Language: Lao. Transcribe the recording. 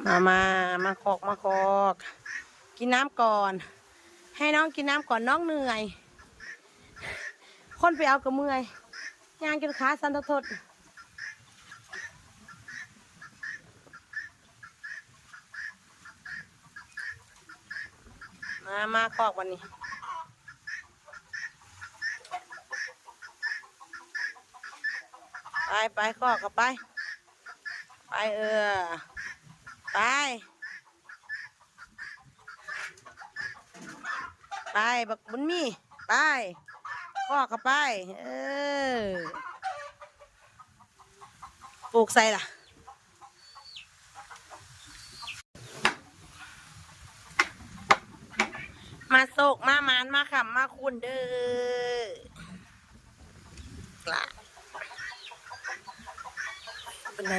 ມາ ມາ ມາຄອກ ມາຄອກ ກິນນ້ຳກ່ອນ ໃຫ້ນ້ອງກິນນ້ຳກ່ອນ ນ້ອງເມື່ອຍ ຄົນໄປເອົາກໍເມື່ອຍ ຍ່າງຈົນຂາສັ່ນທະທົດ. ມາ ມາຄອກບັດນີ້ ໄປ ໄປຄອກເຂົ້າໄປ ໄປ ເອີ ໄປ ໄປ ບັກບຸນມີ ໄປ ຄອກເຂົ້າໄປ ເອີ ປູກໃສ່ລະ ມາໂຊກມາໝານ ມາຄ້ຳມາຄູນເດີ ກະ ເປັນໃດ